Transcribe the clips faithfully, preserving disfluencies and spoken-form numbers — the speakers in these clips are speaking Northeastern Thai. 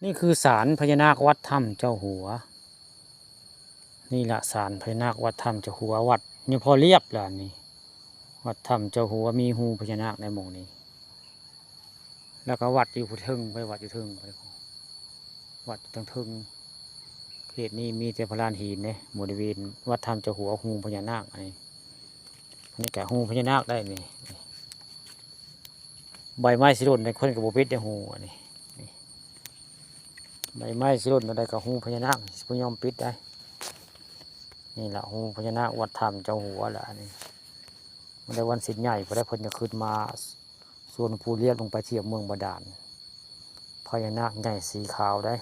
นี่คือศาลพญานาควัดถ้ำเจ้าหัว นี่ละศาลพญานาควัดถ้ำเจ้าหัว วัดนี่พอเรียบแล้วนี่ วัดถ้ำเจ้าหัวมีฮูพญานาคในหม่องนี้ แล้วก็วัดอยู่เทิงไป วัดอยู่เทิงไป วัดอยู่ทางเทิง เขตนี้มีแต่พลานหินเนี่ย บริเวณวัดถ้ำเจ้าหัวฮูพญานาค อันนี้ อันนี้ก็ฮูพญานาคได้นี่ ใบไม้สิหล่นในคนก็บ่ปิดได้ฮูอันนี้ นี่ ใบไม้สิหล่นอะไรก็ฮูพญานาค สิบ่ยอมปิดได้ นี่ละฮูพญานาควัดถ้ำเจ้าหัวละอันนี้ มันได้วันศีลใหญ่ พอได้เพิ่นจะขึ้นมา ส่วนผู้เรียบลงไปเทียบเมืองบาดาล พญานาคใหญ่สีขาวได้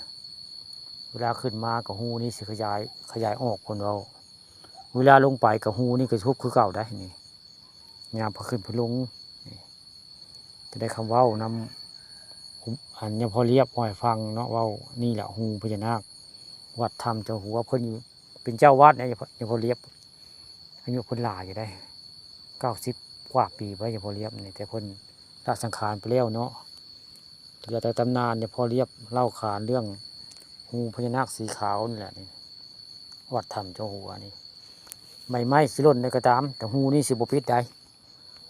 เวลาขึ้นมาก็ฮูนี่สิขยาย ขยายออกเพิ่นเว้า เวลาลงไปก็ฮูนี่ก็ทุบคือเก่าได้นี่ ยามพอขึ้นพอลงนี่ จะได้คำเว้านำ อันยามพอเรียบอ้อยฟังเนาะ เว้านี่แหละฮูพญานาค วัดถ้ำเจ้าหัว เพิ่นเป็นเจ้าวัดเนี่ย ยามพอเรียบ อายุเพิ่นหลายอยู่ได้ เก้าสิบกว่าปีไว้ยามพอเรียบนี่ แต่เพิ่นละสังขารไปแล้วเนาะ เหลือแต่ตำนานยามพอเรียบเล่าขานเรื่องฮูพญานาคสีขาวนี่แหละนี่ วัดถ้ำเจ้าหัวนี่ ใบไม้สิหล่นได้ก็ตาม แต่ฮูนี่สิบ่ปิดได้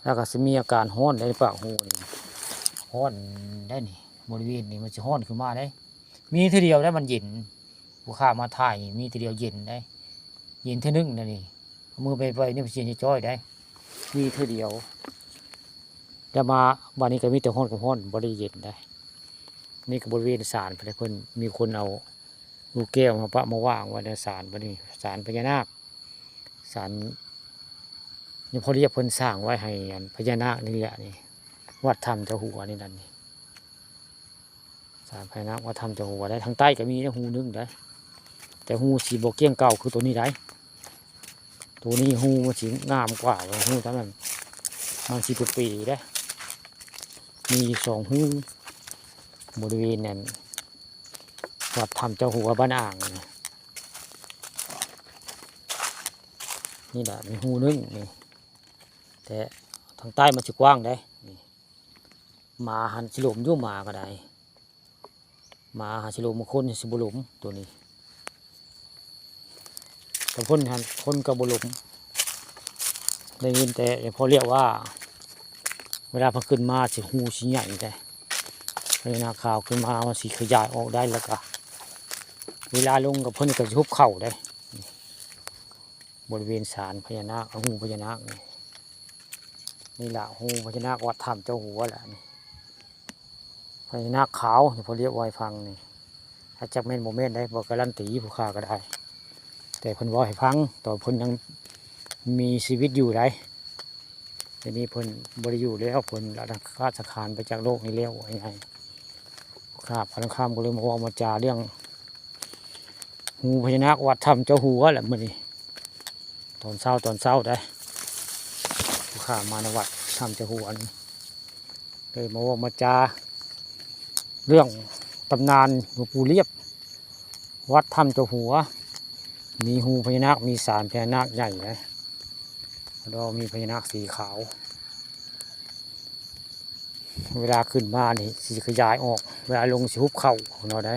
แล้วก็สิมีอาการฮ้อนได้ปากฮูนี่ ฮ้อนได้นี่ บริเวณนี้มันสิฮ้อนขึ้นมาได้ มีเทื่อเดียวได้มันเย็น ผู้ข้ามาถ่ายนี่มีเทื่อเดียวเย็นได้ เย็นเทื่อนึงนะนี่ เอามือไปไปนี่มันสิจ้อยได้ มีเทื่อเดียว แต่มาบัดนี้ก็มีแต่ฮ้อนกับฮ้อน บ่ได้เย็นได้ นี่ก็บริเวณศาลเพิ่น เพิ่นมีคนเอาลูกแก้วมาปะมาวางไว้ในศาลบัดนี้ ศาลพญานาค ศาลนี่พอเรียกเพิ่นสร้างไว้ให้อันพญานาคนี่แหละนี่ วัดถ้ำเจ้าหัวนี่นั่นนี่ ศาลพญานาควัดถ้ำเจ้าหัวได้ ทางใต้ก็มีนะฮูหนึ่งได้ แต่ฮูสีบ่เกลี้ยงเก่าคือตัวนี้ได้ ตัวนี้ฮูมันสิงามกว่าฮูทั้งนั้น มันสิเป๋ๆได้ มีสองฮู บริเวณนั้น วัดถ้ำเจ้าหัวบ้านอ่างนี่ นี่แหละมีฮูหนึ่งนี่ แต่ทางใต้มันสิกว้างได้นี่ หมาหันสิหลมอยู่ หมาก็ได้ หมาหันสิหลม คนสิบ่หลมตัวนี้ แต่คนหันคนก็บ่หลม ได้ยินแต่พอเรียกว่า เวลาเพิ่นขึ้นมาสิฮูสิใหญ่ได้ พญานาคขาวขึ้นมามันสิขยายออกได้ แล้วก็ เวลาลงก็เพิ่นก็สิหุบเข่าได้ บริเวณศาลพญานาค ฮูพญานาคนี่ นี่ละฮูพญานาควัดถ้ำเจ้าหัวแหละนี่ พญานาคขาวนี่พอเรียกว่าให้ฟังนี่ ถ้าจักแม่นบ่แม่นได้ บ่การันตีผู้ข้าก็ได้ แต่เพิ่นเว้าให้ฟัง ตอนเพิ่นยังมีชีวิตอยู่ได้ เดี๋ยวนี้เพิ่นบ่ได้อยู่แล้ว เพิ่นละสังขารไปจากโลกนี้แล้ว ว่าง่ายๆ ผู้ข้าพระนครก็เลยมาเว้ามาจาเรื่อง ฮูพญานาควัดถ้ำเจ้าหัวแหละมื้อนี้ ตอนเช้า ตอนเช้าได้ ผู้ข้ามาในวัดถ้ำเจ้าหัวนี่ เลยมาเว้ามาจา เรื่องตำนานหลวงปู่เรียบ วัดถ้ำเจ้าหัว มีฮูพญานาค มีศาลพญานาคใหญ่นะ แล้วมีพญานาคสีขาว เวลาขึ้นมานี่สิขยายออก เวลาลงสิหุบเข่าเนาะได้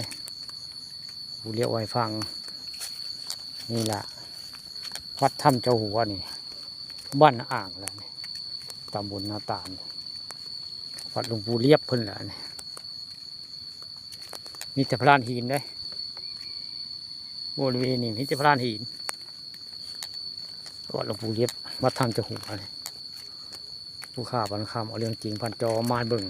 ปู่เรียกไว้ฟัง นี่ล่ะ วัดถ้ำเจ้าหัวนี่ บ้านนาอ่างแล้วนี่ ตำบลนาตาล วัดหลวงปู่เรียบเพิ่นแหละนี่ มีแต่พลานหินเด้ บริเวณนี้มีแต่พลานหิน วัดหลวงปู่เรียบ วัดถ้ำเจ้าหัวนี่ ผู้ข้าพระนครเอาเรื่องจริงผ่านจอมาให้เบิ่ง